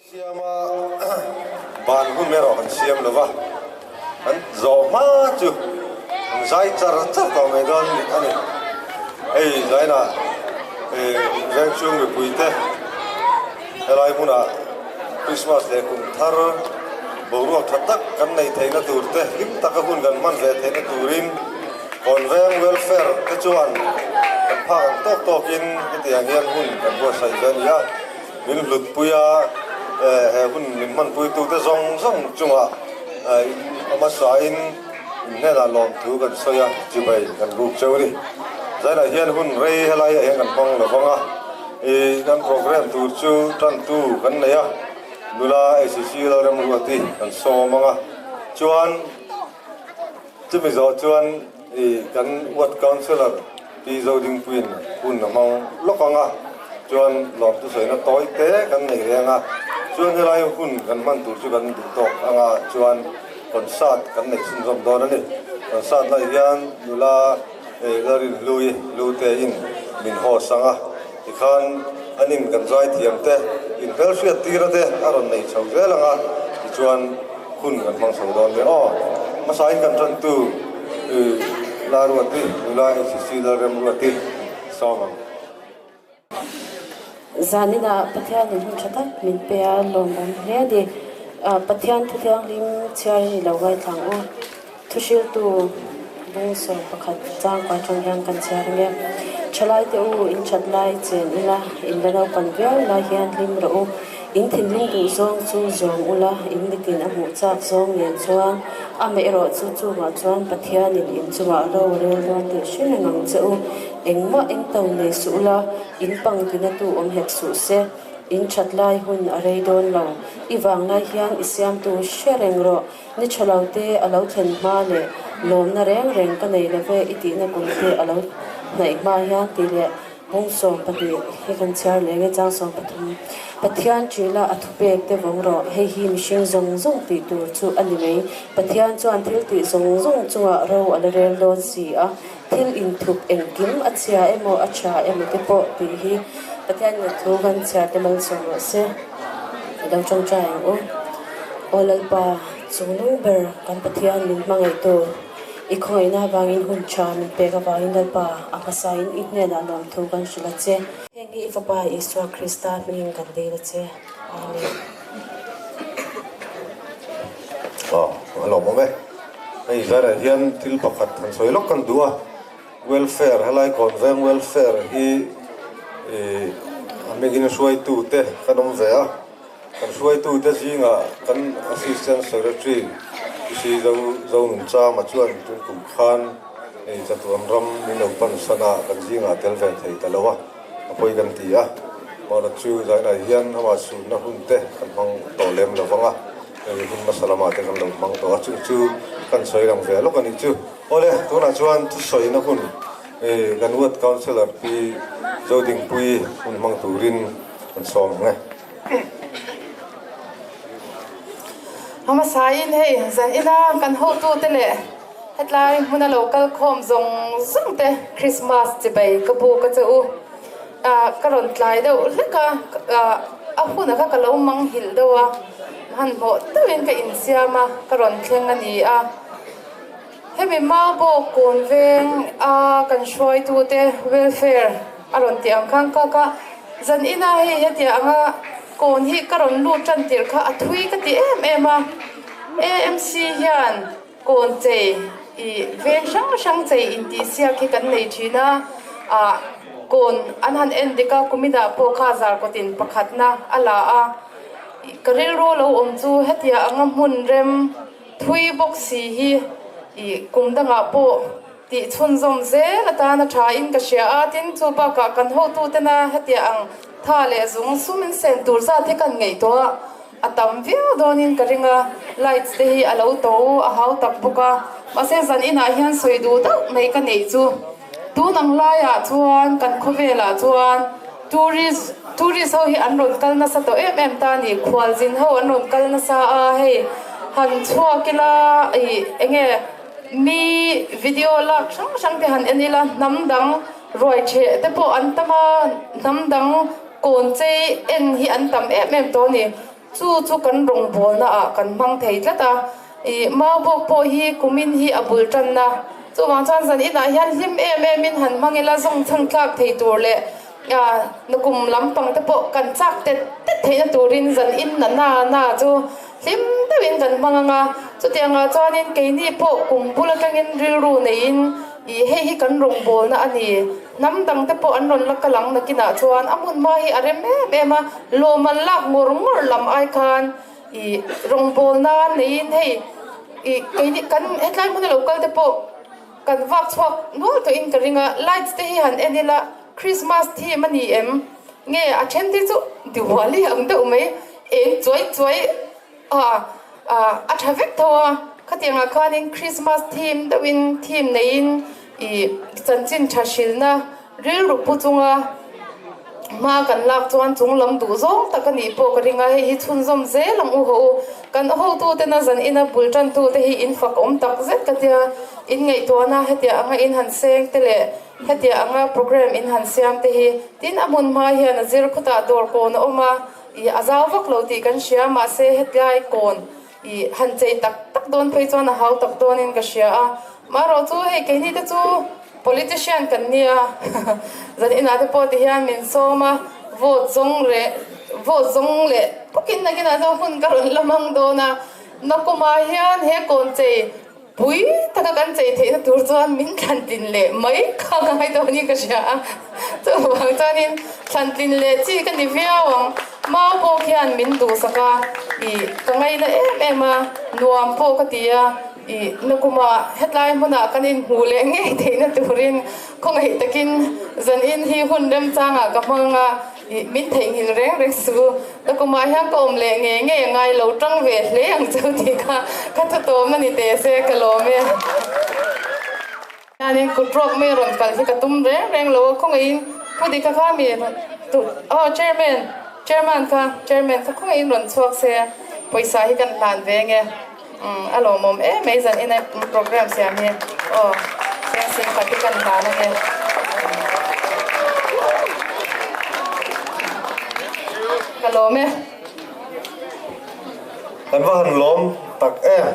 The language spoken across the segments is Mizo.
Siama ban hun erawh kan siam lo va, kan zawh hma chu kan zai char char tawh mai dawn a ni. Hei zainah vengchhung mipuite helai hmunah Krismas leh kum thar boruak tha tak kan neih theihna tur te, hlim taka hun kan hman ve theihna turin Kawnveng Welfare te chuan kan phak ang tawk tawkin hetiang hian hun kan buatsaih ve a ni a. Min hlutpui a, he hun min hmanpuitute zawng zawng chungah a hmasain in hnenah lawmthu kan sawi a, chibai kan buk cheu a ni. Zainah hian hun rei helaiah hian kan hmang lo vang a, kan programme tur chu tantu kan nei a, nula ACC Lalremruati kan sawm ang a, chuan chumi zawh chuan kan ward councillor Pi Zodingpuiin hun a hmang lawk ang a, chuan lawmtu sawina tawi te kan nei reng a, chuan helai hun kan hman tur chu kan duh tawk ang a, chuan concert kan neih chhunzawm dawn a ni. Concert lai hian nula Larinhlui Lute in min host ang a, tikhan an in kan zai thiam te, in hmelhriat tira te a rawn nei chho zel ang a, tichuan hun kan hmang chho dawn nia aw. Hmasain kan tantu Laruati, nula HCC Lalremruati sawm ang. Zaninah Pathianin hun tha tak min pe a, lawmawm hle a ni. Pathian thu thianghlim chhiar hi lo ngaithla ang u. Thuhriltu bung 11 changkua atang hian kan chhiar ang e. Thalaite u, in that lai chen ula, in la naupan viau lai hian hlim rawh u. In thinlung duh zawng chu zawm ula, in mitin a hmuh chak zawng nen chuan amaherawh chu chungah chuan Pathianin in chungah ro a rel dawn tih hre reng ang che u. Engmah engto nei suh ula, in pang tinatu awm hek suh se. In that lai hun a rei dawn lo. I vang lai hian i siamtu hre reng rawh. Ni tha lo te a lo thlen hma leh lawmna reng reng ka nei lo ve i tihna kum te a lo hnaih hma hian tih leh bung 12 hi kan chhiar leh nge chang 13. Pathian ṭihla a thupek te vawng rawh, hei hi mihring zawng zawng tih tur chu a ni mai. Pathian chuan thil tih zawng zawng chungah ro a la rel dawn si a, thil inthup engkim a chhia emaw a tha emaw te pawh tih hi Pathian in a thu kan chhiar te malsawm rawh se. I lo tawngtai ang u. Aw Lalpa, chung nung ber kan Pathian min hmangaihtu, i khawngaihna avangin hun tha min pek avangin Lalpa, a hmasain i hnenah nuamthu kan hrilh a che. Heng hi i Fapa Isua Krista hmingin kan dil a che. Amen. Aw, a lawmawm e. Hei zarah hian thil pakhat han sawi lawk kan duh a, welfare helai kawnveng welfare hi ih a hmingin hruaitute kan awm ve a, kan hruaitute zingah kan assistant secretary Pi Zo Zonunchama chuan tun kum khan hei chatuan ram min lo pan san a, kan zingah tel ve thei ta lo a, a pawi kan ti a, mahna chu zainah hian amah sunna hun te kan hmang tawh lem lo vang a. Hei hun hmasa lamah te kan lo hmang tawh a, chung chu kan sawi lang ve lawk a nih chu. Awle, tunah chuan thusawina hun kan Ward Councillor Pi Zodingpuii hun hmang turin kan sawm ang e. Hmasain hei zan ina kan hotute leh hetlai hmuna lo kal khawm zawng zawng te Christmas chibai ka buk a che u. Ka rawn tlai deuh hlek a, a hunah kha ka lo manghilh deuh a, hmanhmawh deuhin ka insiam a, ka rawn thleng a ni a. Hemi Maubawk kawn veng a kan hruaitute welfare a rawn tih ang khan ka ka zan ina hei hetiang anga kawn hi ka rawn lut tan tirh kha a thui ka ti em em a, AMC hian Kawn chei ih veng hrang hrang chei intihsiak hi kan nei thin a, ah kawn an han en dik a, kuminah pawh kha zarkawtin pakhatna a la a, ka rilru lo awm chu hetia anga hmun rem thui bawk si hi ih kum dangah pawh tih chhunzawm zel atana tha in ka hria a, tin chu bakah kan hotutena hetia ang tha leh zung sum in sen tur zat hi kan ngaihtuah a. A tam viau dawnin ka ring a, lights te hi a lo to a hau tak bawk a, mahse zan inah hian sawi duh deuh mai ka neih chu. Tun ang laiah chuan kan khawvelah chuan tourist tourist ho hi an rawn kal nasa tawh em em ta a ni, khualzin ho an rawn kal nasa a, hei han chhuak ila ih eng nge mi video lak hrang hrang te han en ila hnam dang ruai theh te pawh an tam a, hnam dang. Kawn chei en hi an tam em em tawh a ni. Chu chu kan rawngbawlna ah kan hmang thei tlat a, ih mau bawk pawh hi kumin hi a bul tanna. Chuvang chuan zan inah hian hlim em em in han hmang ila zawng chhan tlak thei tur leh nakum lampang te pawh kan chak tet tet theihna turin zan in na na na chu hlim deuhin kan hmang ang a. Chutiangah chuanin keini pawh kum bul atangin rilru neiin ih hei hi kan rawngbawlna a ni. Hnam dang te pawh an rawn la kal ang nakinah chuan a hmun hma hi a rem em em a, lawm an lak ngawr ngawr lam ai khan ih rawngbâwl nan neiin hei ih keini kan hetlai hmuna lo kal te pawh kan vak chhuak nual tawhin ka ring a, lights te hi han en ila Christmas theme a ni em? Nge a then te chu Diwali ang deuh mai eng chuai chuai a a tha vek tho a, khatiangah khanin Christmas theme deuhin theme neiin Ih chanchin tha hrilhna rilru pu chunga hma kan lak chuan chung lam duh zawng tak a nih pawh ka ring a, hei hi chhunzawm zel ang u haw u. Kan hotute na zan ina bul tantute hi in fak awm tak zet ka tia, in ngaihtuahna hetia anga in han seng te leh hetia anga program in han siam te hi tin a hmun hma hian a zir khutah dawr kawn a awm a, ih a zau vak lo tih kan hria mahse hetlai kawn I han chei tak tak dawn phei chuan a hau tak dawnin ka hria a, marawh chu hei keini te chu politician kan nia, zan inah te pawh ti hian min sawm a, vote zawng leh vote zawng leh bawkin nakinah chuan hun ka rawn la hmang dawn a, nakumah hian he kawn chei pui taka kan chei theihna tur chuan min thlantlin leh mai kha ka ngai dawnin ka hria a, chuvang chuanin thlantlin leh chi ka ni viau ang. Mau pawh khian min duhsak a, ih ka ngaina em em a, nuam pawh ka ti a, ih nakumah hetlai hmunah kan inhmuh leh ngei theihna turin khawngaih takin zanin hi hun remchangah ka hmang a. Ih, min theihnghilh reng reng su. Nakumah hian ka awm leh ngei ngei a ngai lo, tang ve hle ang cheu tih kha ka thutawm a ni teh se, ka lawm e. Hianin kut rawk mai rawn kal hi ka tum reng reng lo a, khawngaihin Pu Dika kha mi rawn tu, aw Chairman, Chairman kha, Chairman kha khawngaihin rawn chhuak se, pawisa hi kan hlan ve nge, umm a lawmawm em mai zan ina program siam hi, aw Seng khat hi kan hlan ange. Ka lawm e. Kan va han lawm tak em.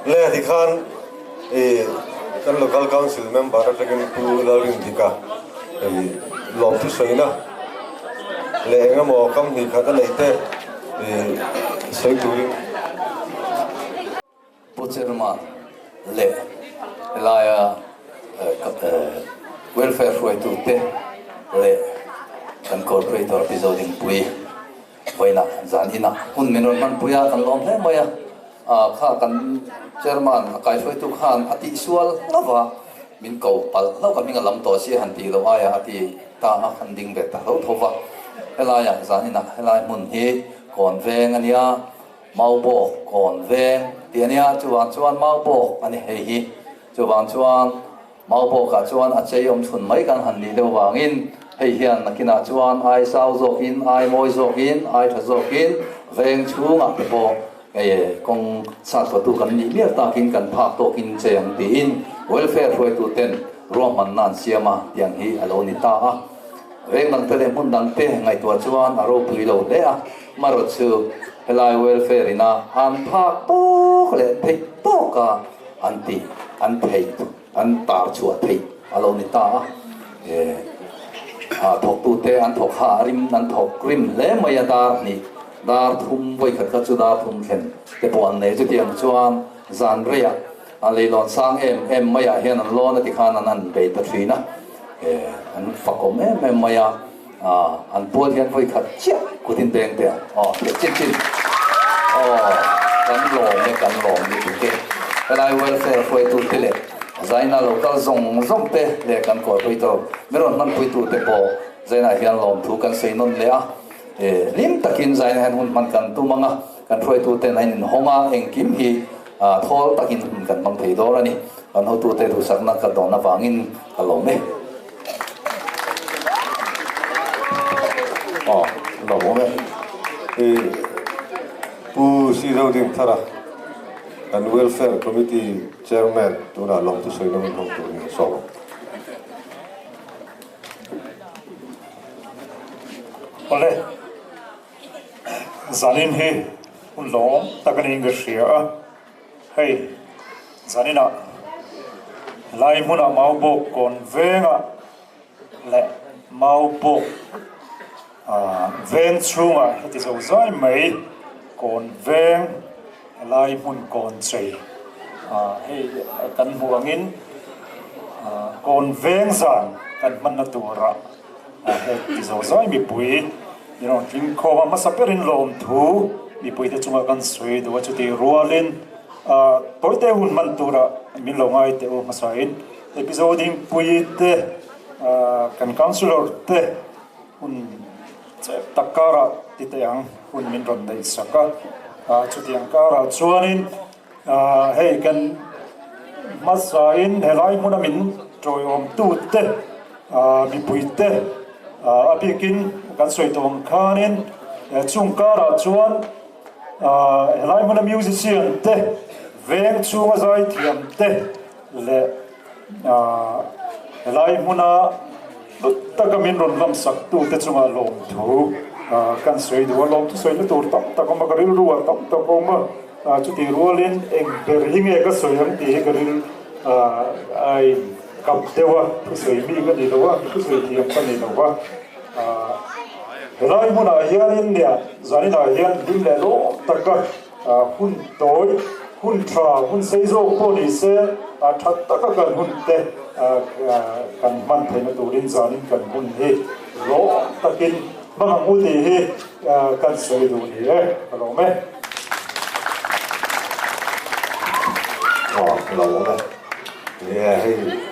Le tikhan i kan local council member atangin Pu Lalrindika i lawmthu sawina leh engemaw company khat a neih te i sawi turin. Pu Chairman leh helaia welfare hruaitute leh kan corporator Pi Zodingpui vawiinah zan inah hun min rawn hmanpui a, kan lawm hle mai a. Kha kan Chairman a kaihruaitu khan a tihsual hlauh va, min ko palh hlauh ka hming a lam tawh si a han tih loh aiah a ti ta a, kan ding ve ta hlauh tho va. Helaiah zan inah helai hmun hi kawn veng a nia. Maubawk kawn veng tih a nia, chuvang chuan Maubawk a ni hei hi. Chuvang chuan Maubawkah chuan a chei awm chhun mai kan han nih deuh vangin hei hian nakinah chuan ai sau zawkin, ai mawi zawkin, ai tha zawkin veng chhungah te pawh hei kawng sathlawtu kan nih mial takin kan phak tawkin chei ang tiin welfare hruaituten ruahmanna an siam a tiang hi a lo ni ta a. Veng dangte leh hmun dangte ngaihtuah chuan a ropui lo hle a. Marawh chu helai welfare ina an phak tawk leh theih tawka an tih, an theih, an tar chhuah theih a lo ni ta a. A thawktute an thawk ha rim, an thawk rim hle mai a, dar hnih, dar thum, vawikhat kha chu dar thum thlen te pawh an nei. Chutiang chuan zan reiah a leilawn sang em em maiah hian an lawn a tikhan an han bei ta thin a, an fakawm em em mai a. An pual hian vawi khat chiah kutin beng teh ang. Aw, theih chin chin. Aw, kan lawm e, kan lawm lutuk e. Helai welfare hruaitute leh Zaina lo kal zawng zawng te leh kan kawipuitu, mi rawn hmanpuitu te pawh Zaina hian lawmthu kan sawi nawn leh a. Hlim takin Zaina hian hun hman kan tum ang a, kan hruaituten a inhawng a, engkim hi thawl takin hun kan hmang thei dawn a ni. Kan hotute duhsakna ka dawn avangin ka lawm e. Aw, lawm awm e. I Pu Siro Dingthara, kan Welfare Committee Chairman tunah lawm chu sawi nawmin hawng turin ka sawm ang. Awle. Zanin hi hun lawm tak a niin ka hria a, hei zaninah helai hmunah Maubawk kawn vengah leh Maubawk veng chhungah heti zo zai mai kawn veng helai hmun kawn chei hei kan hmuh angin kawn veng zan kan hmanna turah Heti zo zai mipui i rawn tling khawm a, hmasa berin lawmthu mipuite chungah kan sawi duh a, chutih rualin tawite hun hman turah min lo ngai teh u hmasain episode dingpui te kan councillor te hun chep tak karah ti teh ang hun min rawn neih sak a, chutiang karah chuanin hei kan hmasain helai hmuna min tawiawmtute Mipuite a bikin kan sawi tawh ang khanin chung karah chuan helai hmuna musician te, veng chhunga zaithiam te leh helai hmuna hlut taka min rawn lam sak tute chungah lawmthu kan sawi duh a, lawmthu sawina tur tam tak a awm a, ka rilru ah tam tak a awm a, chutih rualin eng ber hi nge ka sawi ang tih hi ka ril a in. Kap deuh a, thusawi mi ka ni lo a, thusawi thiam ka ni lo a. Helai hmunah hianin nia zaninah hian hlim leh lawm taka hun tawi, hun tha, hun sei zawk pawh ni se tha taka kan hun te kan hman theihna turin zanin kan hun hi lawm takin hmang ang u tih hi kan sawi duh ni e, ka lawm e. Aw, ka lawm e. Nia hei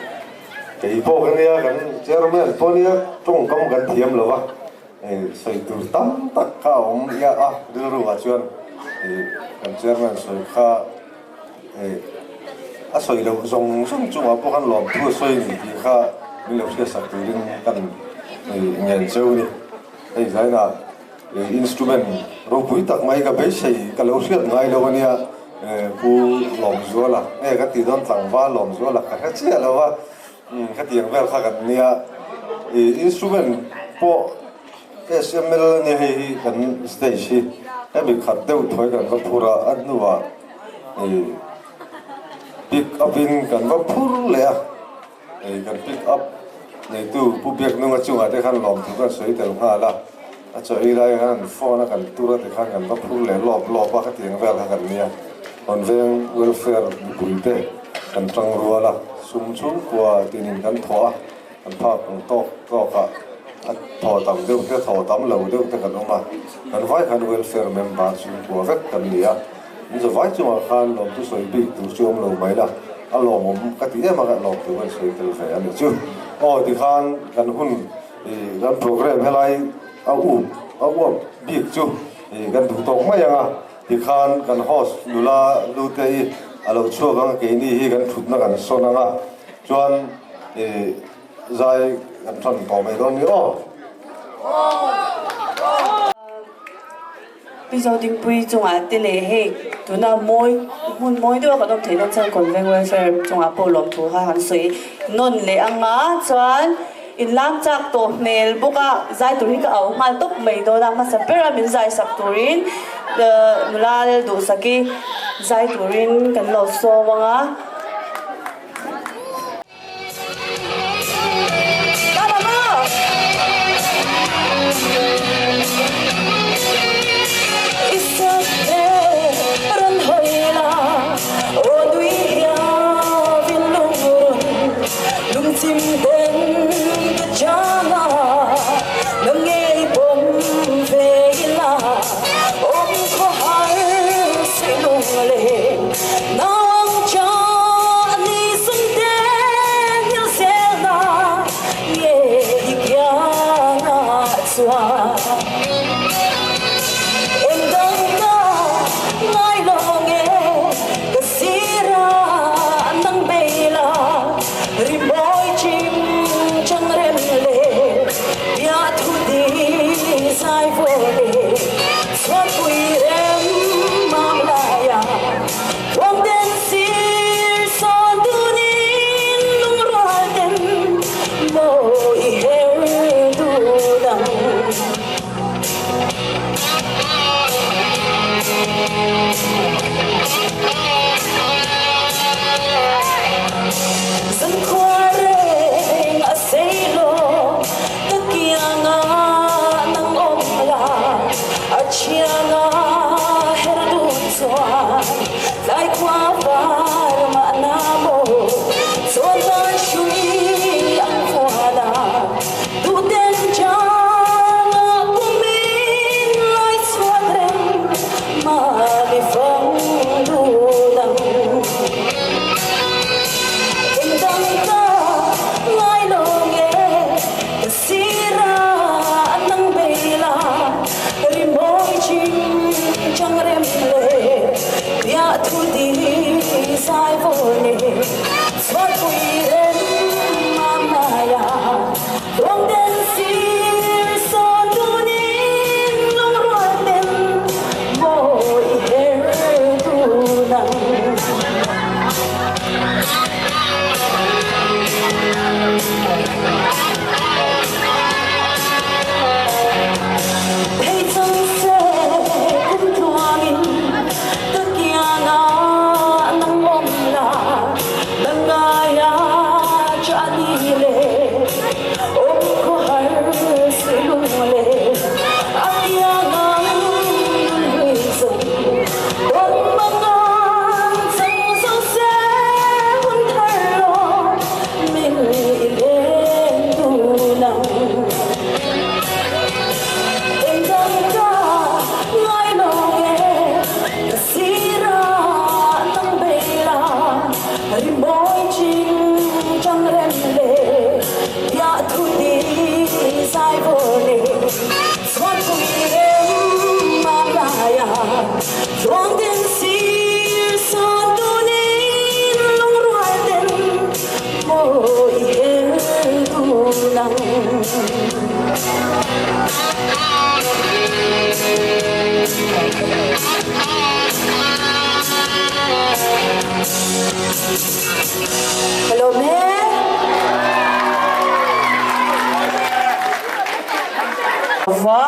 kei pawh ka nia kan chairman pawh nia tawngkam kan thiam lo va hei sawi tur tam tak kha a awm ia a rilru ah chuan hei kan chairman sawi kha hei a sawi loh zawng zawng chungah pawh khan lawmthu a sawi ni tih kha min lo hriatsak turin kan hei ngen cheu ni hei zainah Instrument ropui tak mai ka beisei ka lo hriat ngai lo ania Pu Lawmzuala nge ka tih dawn tlangval Lawmzuala ka hre chiah lo va khatiang vel kha kan nia instrument pawh SML ania hei hi kan stage hi hemi khat deuh thawi kan va phur a a hnuah pick up in kan va phur leh a. Hei kan pick up neitu Pu Biaknunga chungah te khan lawmthu kan sawi tel nghal a, a chaw ei lai khan an phone a kan tur a tikhan kan va phur leh lawp lawp a khatiang vel kha kan nia. Hawnveng welfare mipui te kan tang rual a, sum chhungkua tinin kan thawh a, kan phak ang tawk tawk ah a thaw tam deuh te thaw tam lo deuh te kan awm a, kan vai khan welfare member chhungkua vek kan ni a. Min za vai chungah khan lawmthu sawi bik tur chu awm lo mai la, a lawmawm ka ti em a, lawm tur kan sawi tel ve a nih chu. Aw tikhan kan hun ih kan program helai a up a uap bik chu ih kan duh tawk mai ang a, tikhan kan host nula lute hi a lo chhuak ang a, keini hi kan thutna kan sawn ang a, chuan ih zai kan than tawh mai dawn ni aw. Pi Zodingpui chungah te leh hei tuna mawi hmun mawi deuha kan awm theih nan chuan Convent Welfare chungah pawh lawmthu kha kan sawi nawn leh anga chuan inlam chak tawh hmel bawk a zai tur hi ka au nghal tawp mai dawn a hmasa bera min zai sak turin nula Lalduhsaki zai turin kan lo sawm anga. Tluang ten sir san tunin lungrual ten mawi i her dun ang. Ka lawm e. Va.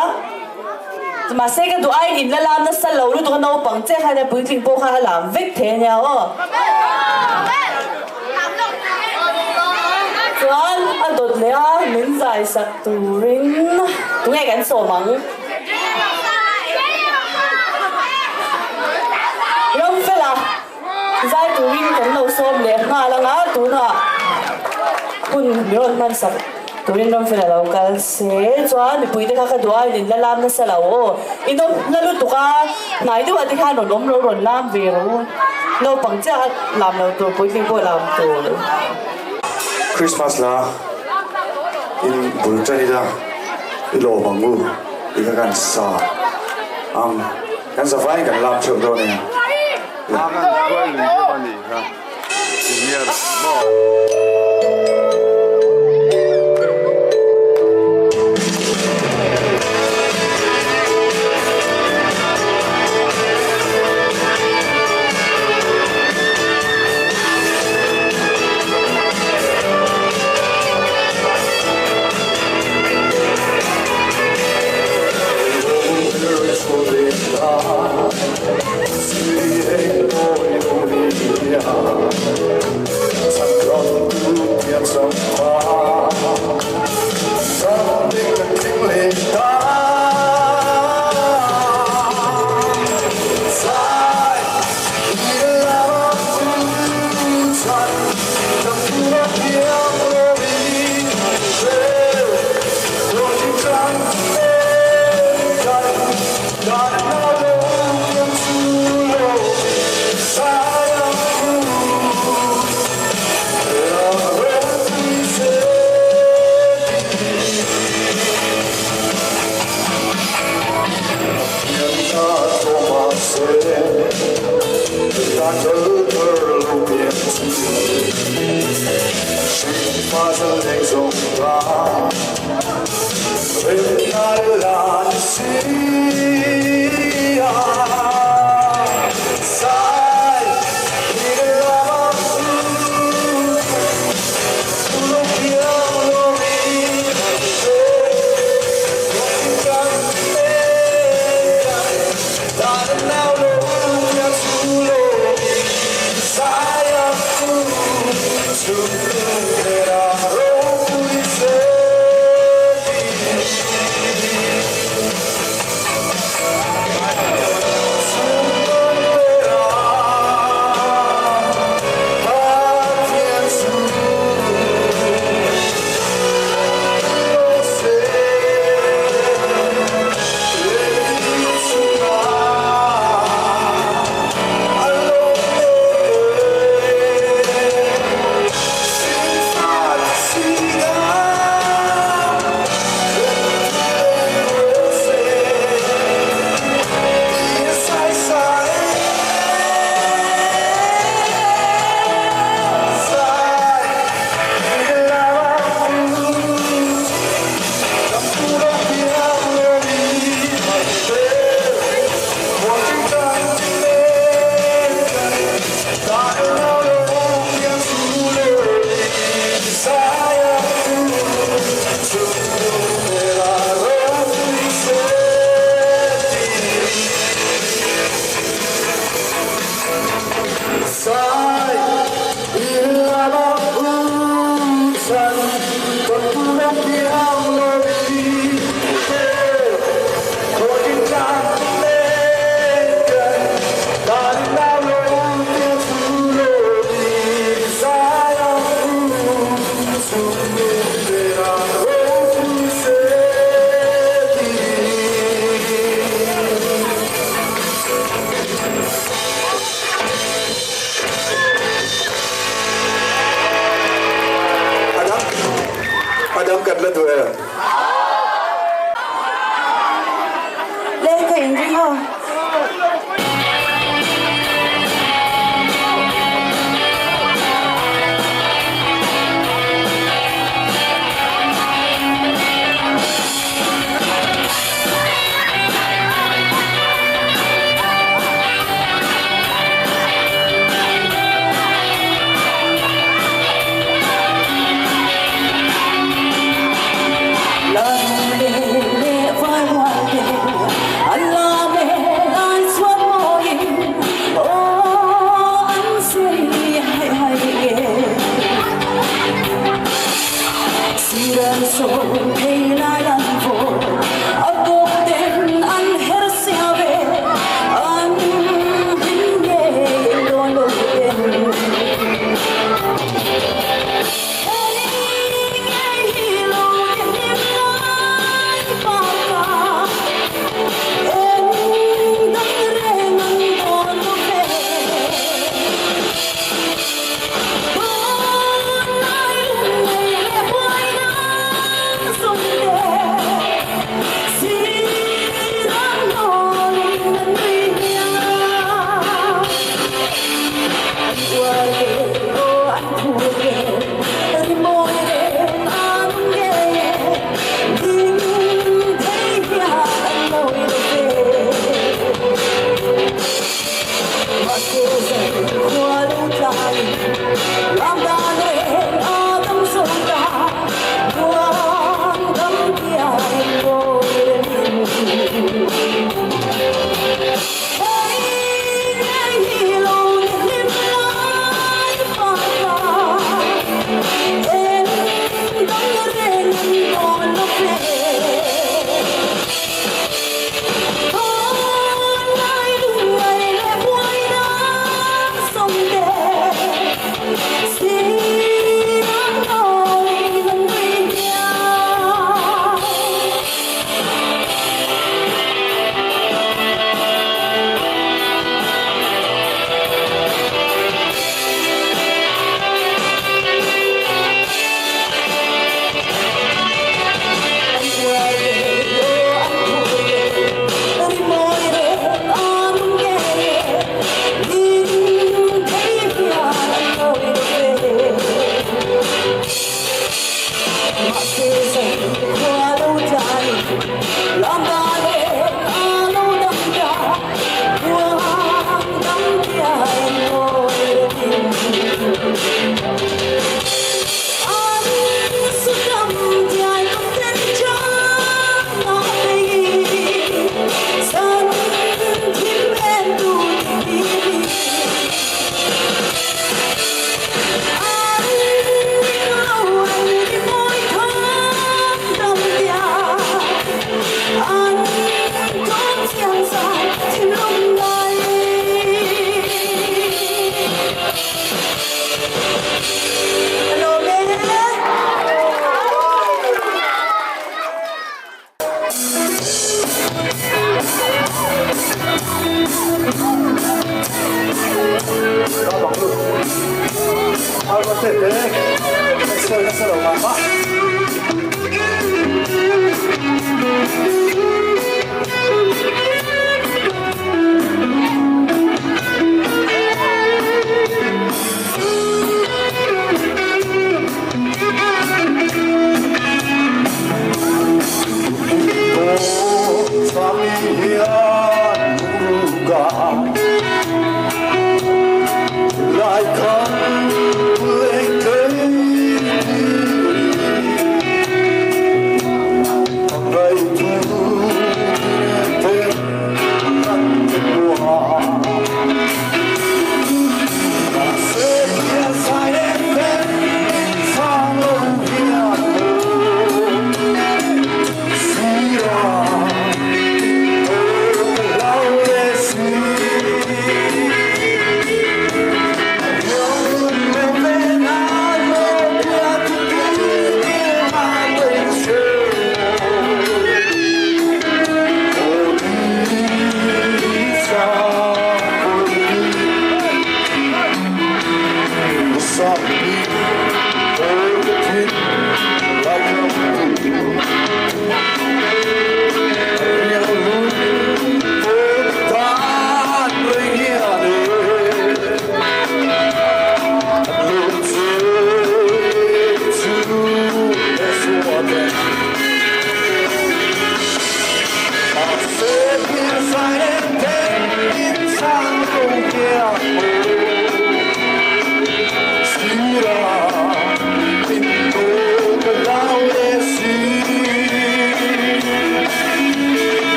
Mahse ka duh aiin in la lam nasa lo lutuk a naupang che khan a puitling pawh kha a lam vek thei ania aw. Chuan a dawt leh a min zai sak turin tunge kan sawm ang? Ramfela zai turin kan lo sawm leh nghal anga tunah hun mi rawn hman sak turin Ramfela lo kal se chuan mipuite kha ka duh a in la lam nasa lo aw in awm hla lutuk a hnai deuhah te khan rawn awm lo rawn lam ve rawh u naupang chiah a lam lo tur puitling pawh lam tur. Christmas la in bul tan ila i lawm ang u i kha kan sa ang kan zavaiin kan lam theuh dawn nia.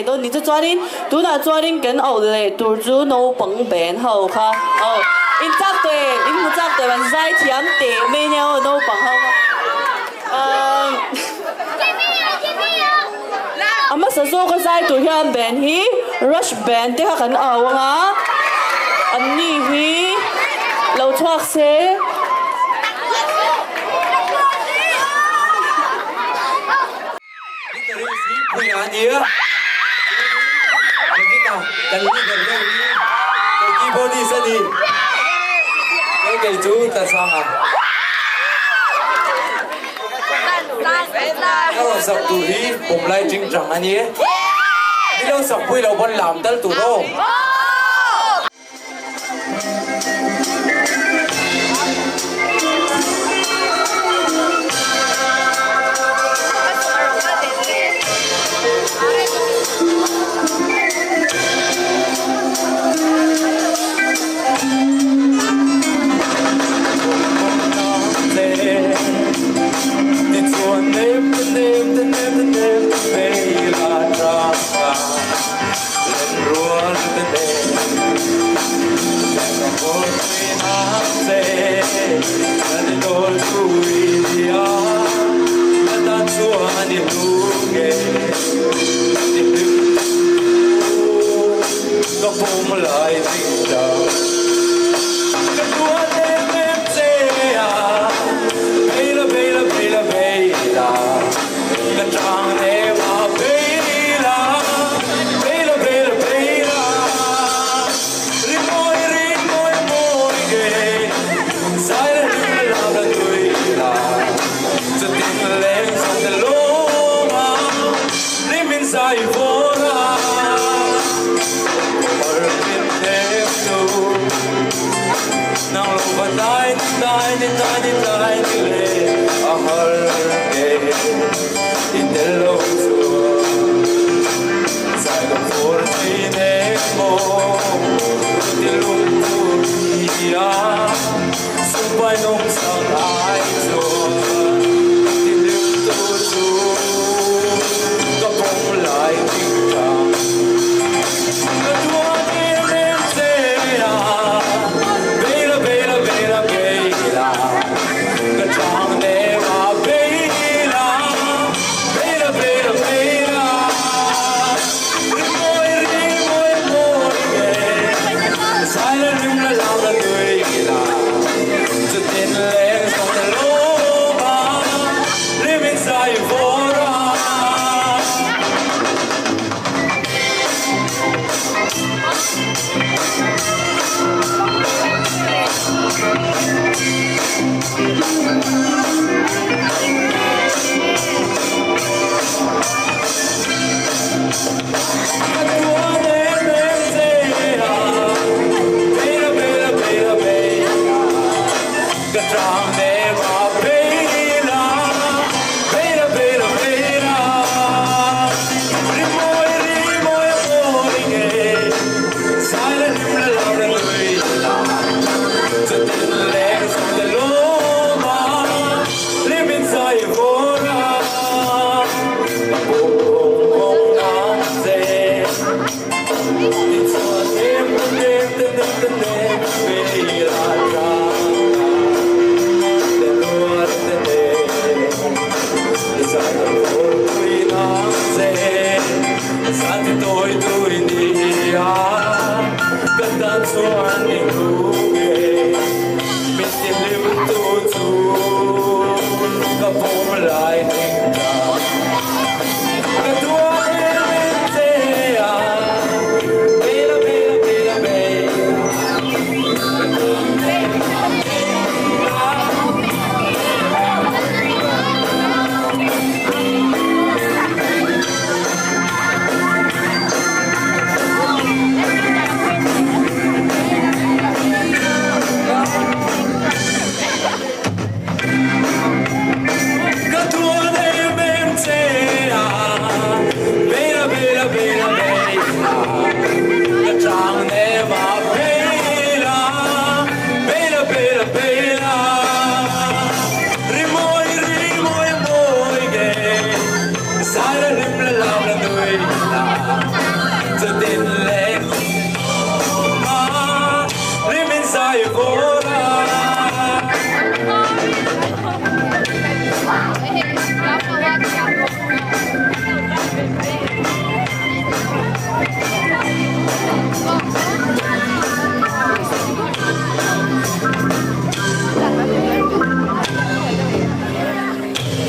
leh dawn ni chu chuanin tunah chuanin kan auh leh tur chu naupang ben ho kha aw in chak tawh em in hmu chak tawh em an zai thiam teh mai nia aw naupang ho kha ahh a hmasa zawka zai tur hian band hi rush band te kha kan au ang a an ni hi lo chhuak se.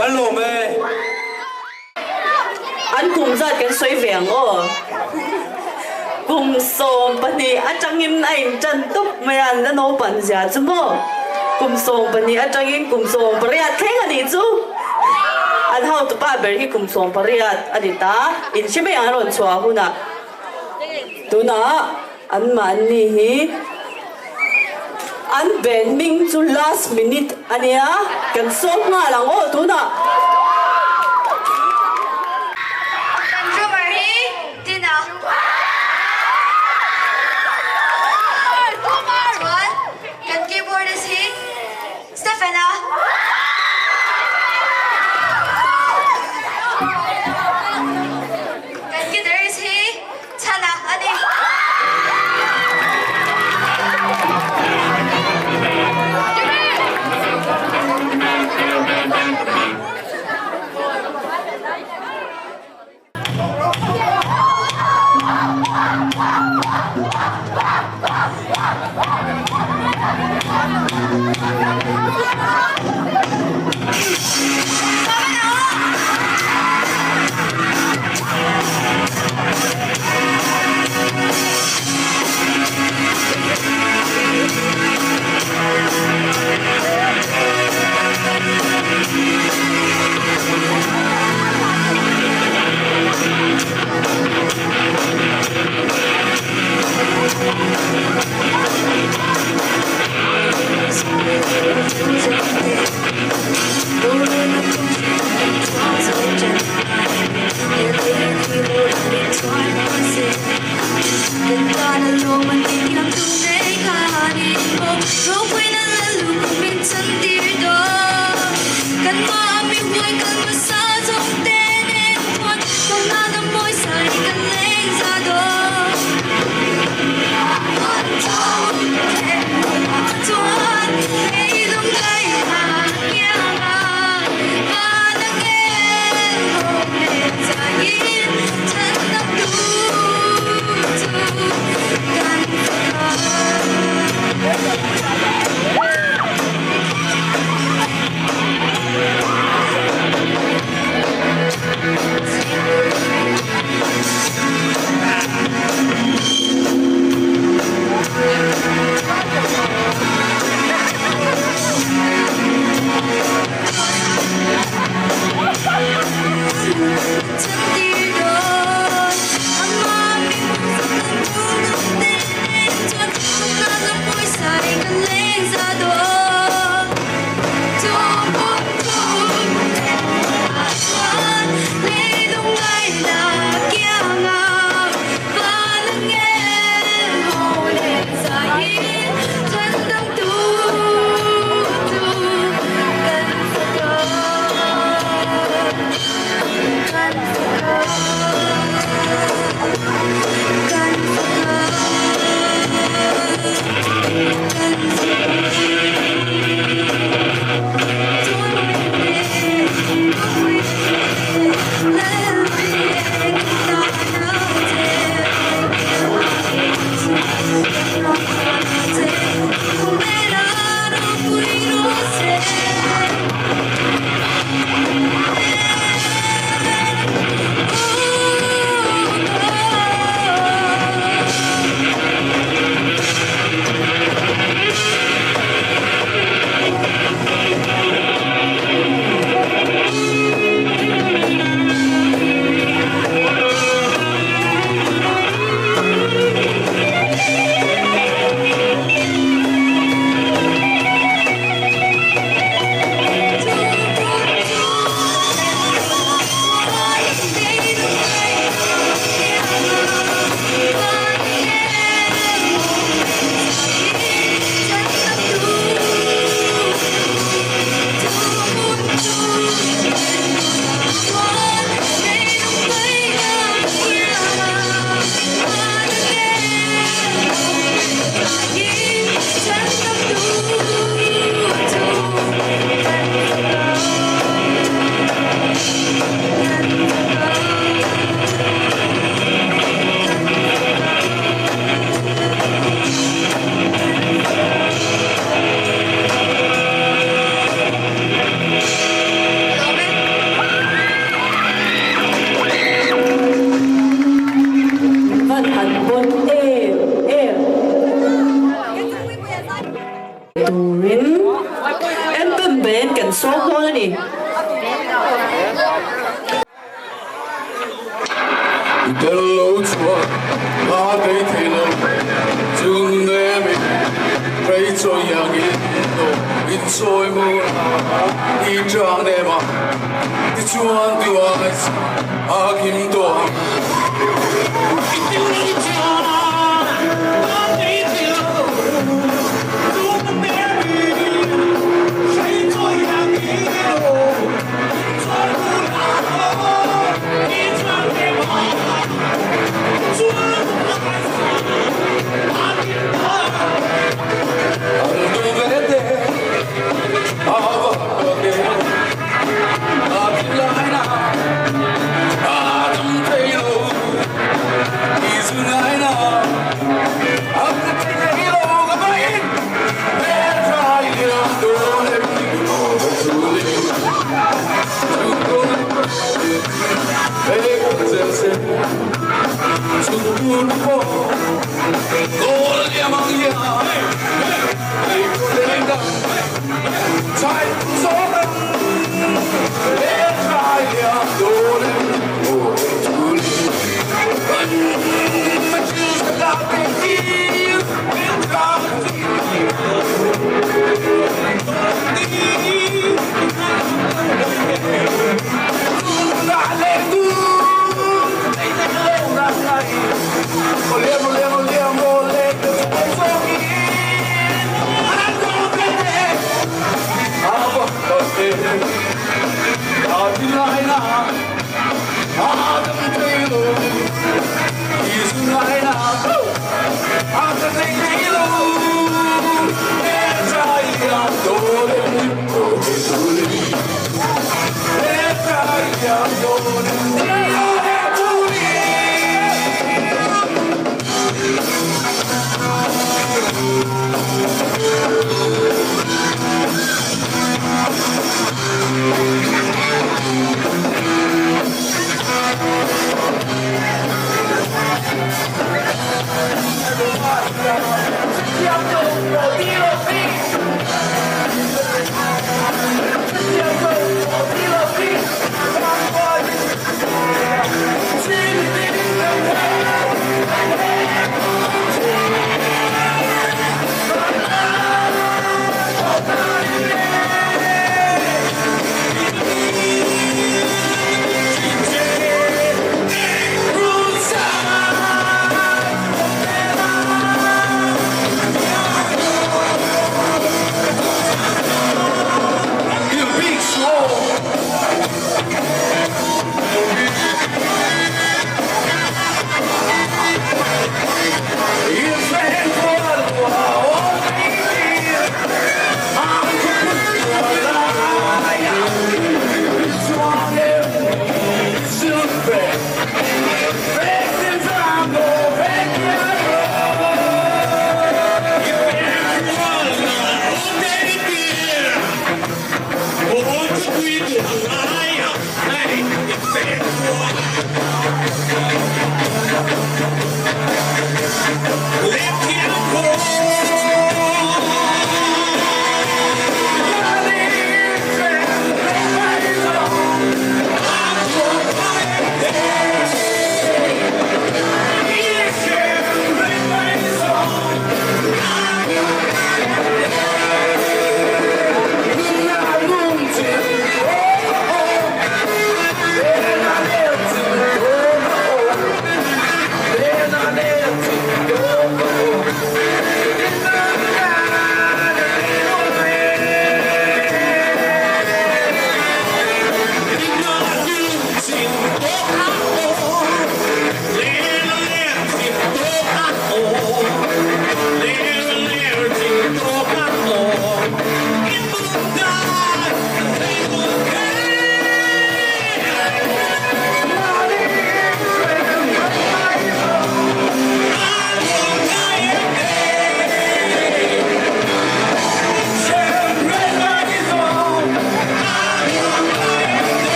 Kan lawm e. An kum zat kan sawi ve ang aw. Kum 12 atangin a intan tawp mai a, an la naupan zia chu maw. Kum 12 atangin kum 18 thleng a nih chu. An hotupa ber hi kum 18 a ni ta. Inhre mai ang a rawn chhuah hunah. Tunah anmahni hi an band hming chu last minute a nia, kan sawm nghal ang aw tunah. Kan drummer hi Tina. Chuan kan keyboardist hi Stephen-a. Kan guitarist hi Chhana a ni. turin kan sawm dawn a ni. I tel lo chuan hma kei thei lo chungnem in rei chawi angin aw in sawi mur a i chang nem a tichuan tuai a kim tawh ang. I tel lo chuan hma kei thei lo chungnem in rei chawi angin aw.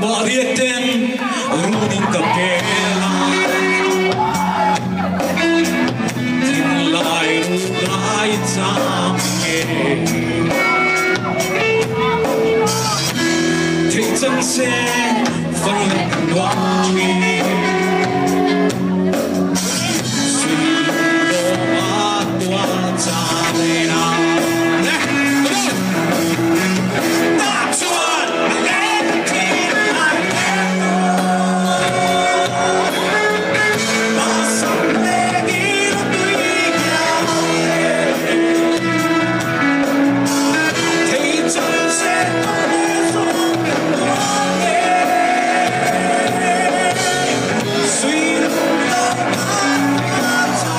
Maria ten runin ka pela Tin lai ru lai cham nge Thei chang se phân lek nuam thi Suy lo ma tua cha le na Ta chuan le thi lai Ba sam le gi lo tui ya Thei chang se tung le song kan nuam e Suy lo ma tua cha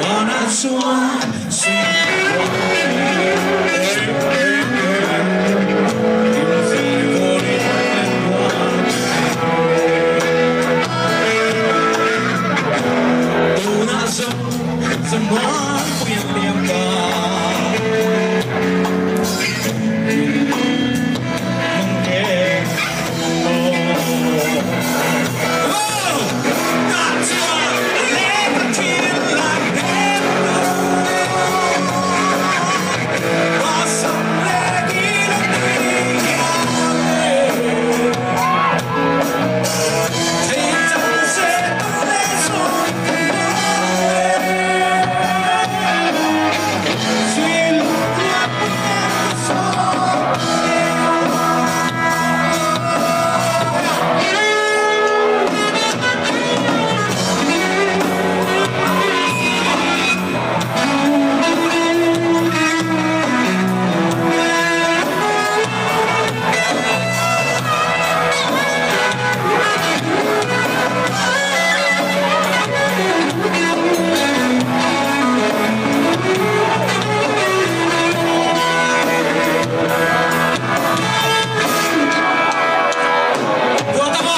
Wana chuan suy Tim zai vorin kan nuam Tu na zo zamuan puyan liam ta Mong e Ta chuan le ka thiên lai em Ba sam le gi lo tui ya Thei chang se tung le song kan nuam Suy lung tua puyan song Tua tama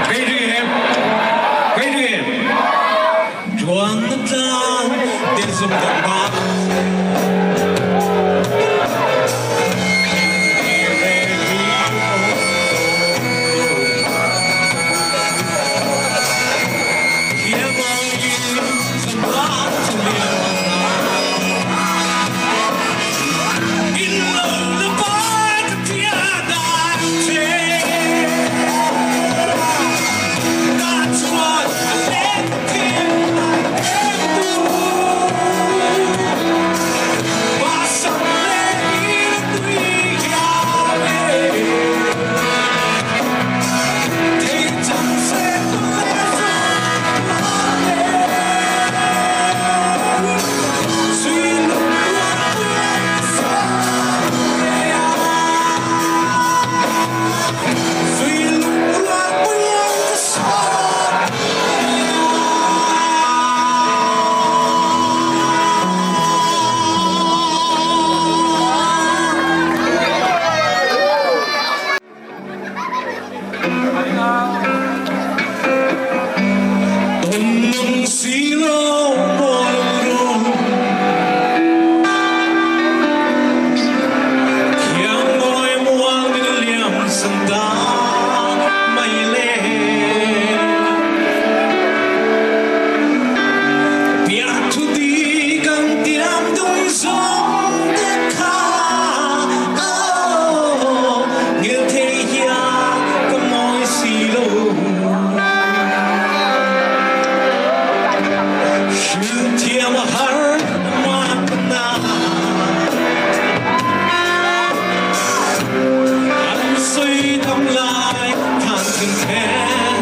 Cái gì em? Cái gì em? Chuan na tlang tiền dùng đàn ba Tung si lo mo ru Khiang ngồi muang min liam san ta mai le Bia thu di kan tiam dung song te kha Oh ngil the hia ka moi si lo Thiam har ma na An suy thong lai than từng khe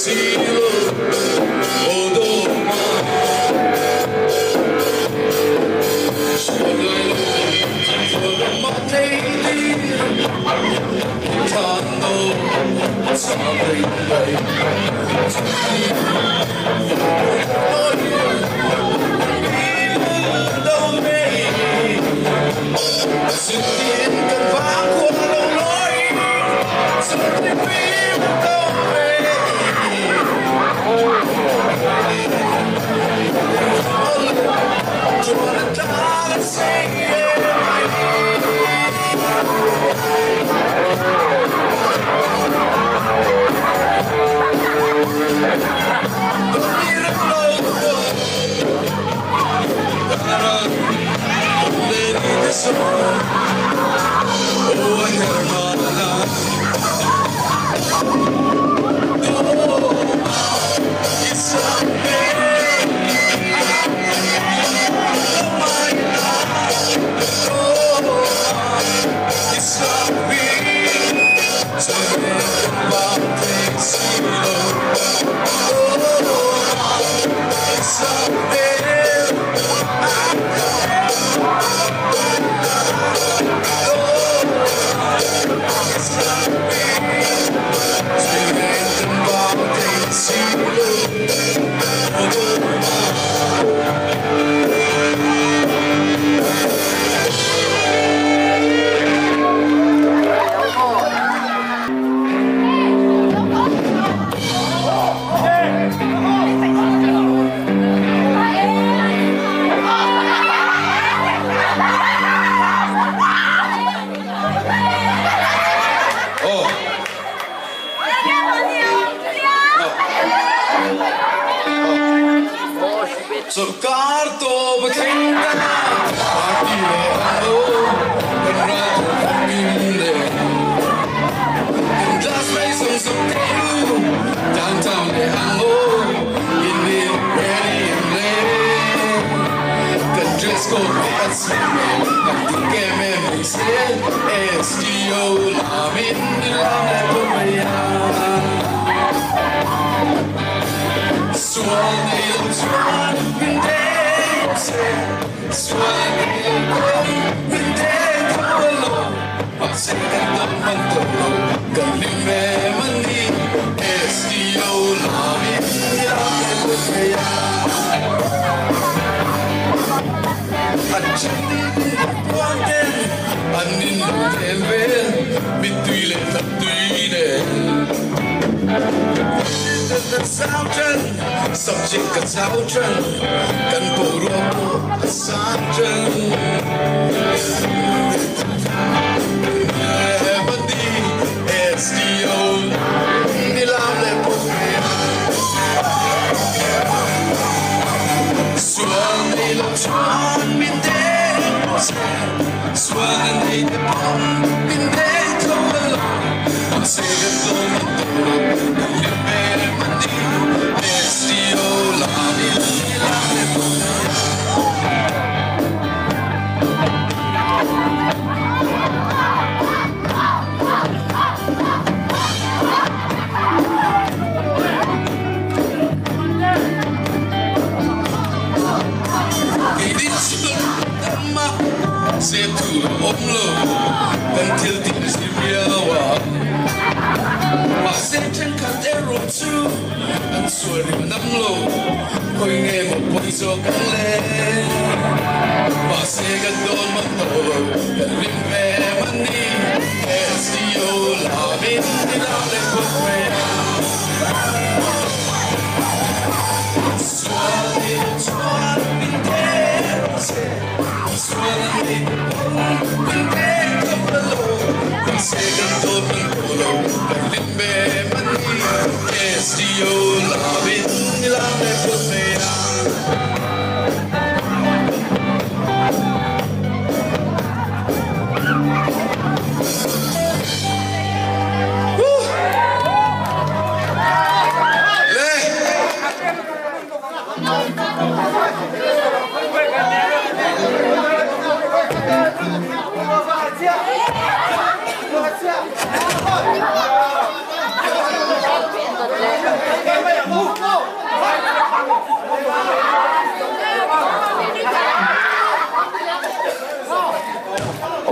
silo o do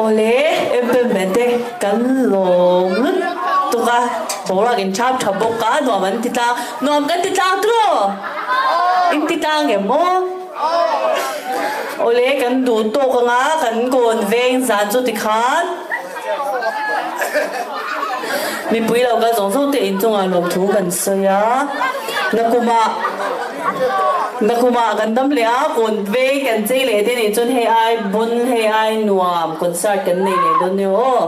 Awle, Empelmen te kan lawm lutuk a, boruak in thap tha bawk a, nuam an ti tlang, nuam kan ti tlang tiraw? In ti tlang em aw? Awle, kan duh tawk anga kan kawn veng zan chu tikhan mipui lo kal zawng zawng te inchungah lawmthu kan sawi a, nakumah. Nakumah kan dam leh a, kawn veng kan chei leh te nih chuan hei ai bun, hei ai nuam concert kan nei leh dawn nia aw.